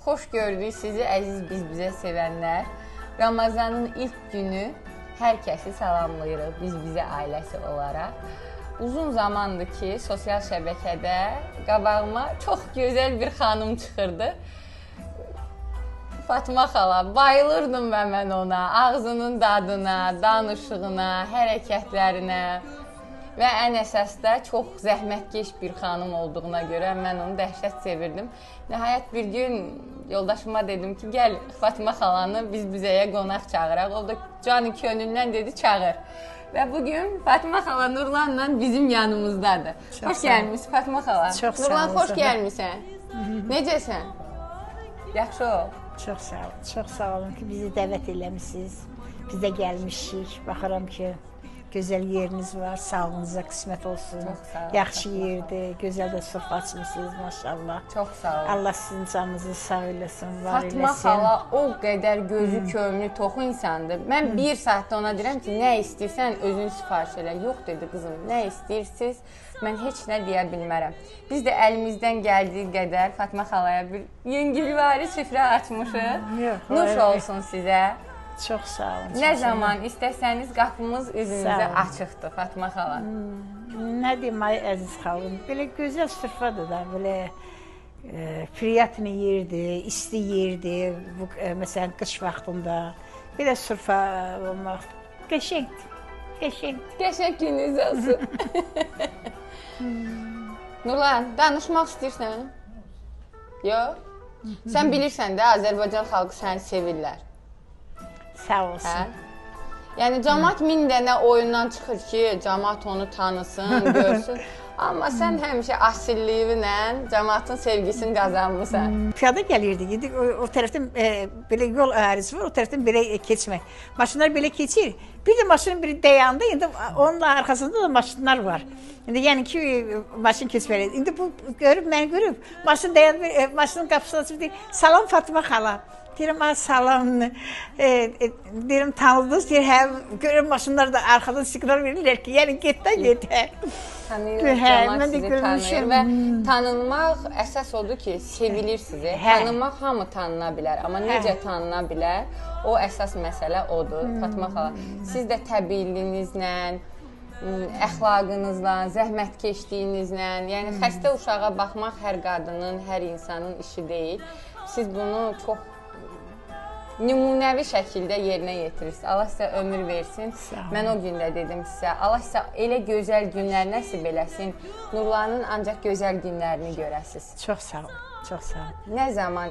Xoş gördük sizi əziz biz bizə sevənlər. Ramazanın ilk günü hər kəsi salamlayırıq biz bizə ailəsi olaraq. Uzun zamandır ki, sosial şəbəkədə qabağıma çox gözəl bir xanım çıxırdı. Fatma xala, bayılırdım mən ona, ağzının dadına, danışığına, hərəkətlərinə və ən əsas da çox zəhmətkeş bir xanım olduğuna görə mən onu dəhşət sevirdim. Nəhayət bir gün yoldaşıma dedim ki, gəl Fatma xalanı biz bizəyə qonaq çağıraq. O da canı könlündən dedi, çağır. Və bugün Fatma xala Nurlanla bizim yanımızdadır. Çox xoş gəlmişsin Fatma xala. Çox sağ ol. Nurlan, xoş gəlmisən. Necəsən? Yaxşı ol. Çox sağ ol. Çox sağ olun ki, bizi dəvət eləmisiniz. Biz də gəlmişik. Baxıram ki, gözəl yeriniz var, sağlığınıza qismət olsun. Yaxşı yerdir, gözəl də sofra açmışsınız maşallah. Çox sağ olun. Allah sizin canınızı sağ eləsin, var eləsin. Fatma xala o qədər gözü könlü toxu insandır. Mən bir saatda ona deyirəm ki, nə istəyirsən özün sifariş elə. Yox dedi qızım, nə istəyirsiniz? Mən heç nə deyə bilmərəm. Biz də əlimizdən gəldiyi qədər Fatma xalaya bir yüngülvari süfrə açmışıq. Nuş olsun sizə. Çox sağ olun. Nə zaman istəsəniz qapımız üzünüzə açıqdır Fatma xala. Nə deyim ay əziz xalım, belə gözəl süfrədir da, belə priyatlı yerdir, isti yerdir, bu, məsələn qış vaxtında belə süfrə olmaq qəşəngdir, qəşəngdir. Qəşəng gününüz olsun. Nurlan, danışmaq istəyirsən? Yox? Sən bilirsən də Azərbaycan xalqı səni sevirlər. Sağ olsun. Hə? Yəni camaat min dənə oyundan çıxır ki, camaat onu tanısın, görsün. Amma sən həmişə asilliyinlə camaatın sevgisini qazanmısan. Piyada gəlirdik. İndi o tərəfdən belə yol ərazisi var, o tərəfdən belə keçmək. Maşınlar belə keçir. Bir də maşının biri dayandı. İndi onun da arxasında da maşınlar var. İndi yəni ki, maşın keçməli. İndi bu görüb, məni görüb, maşın dayandı, maşının qapısını açıb deyir: "Salam Fatma xala." Deyirəm, a, salam, deyirəm, tanıdınız, deyir, hə, görürəm maşınlar da arxadan siqnal verirlər ki, yəni get də get. Tanıyır, camaat sizi tanıyır və tanınmaq əsas odur ki, sevilir sizi. Tanınmaq hamı tanına bilər, amma necə tanına bilər, o əsas məsələ odur, Fatma xala. Siz də təbiiliyinizlə, əxlaqınızla, zəhmətkeşliyinizlə, yəni xəstə uşağa baxmaq hər qadının, hər insanın işi deyil. Siz bunu çox nümunəvi şəkildə yerinə yetirirsiniz. Allah sizə ömür versin. Mən o gün də dedim sizə, Allah sizə elə gözəl günlər nəsib eləsin. Nurlanın ancaq gözəl günlərini görəsiniz. Çox sağ olun, çox sağ olun. Nə zaman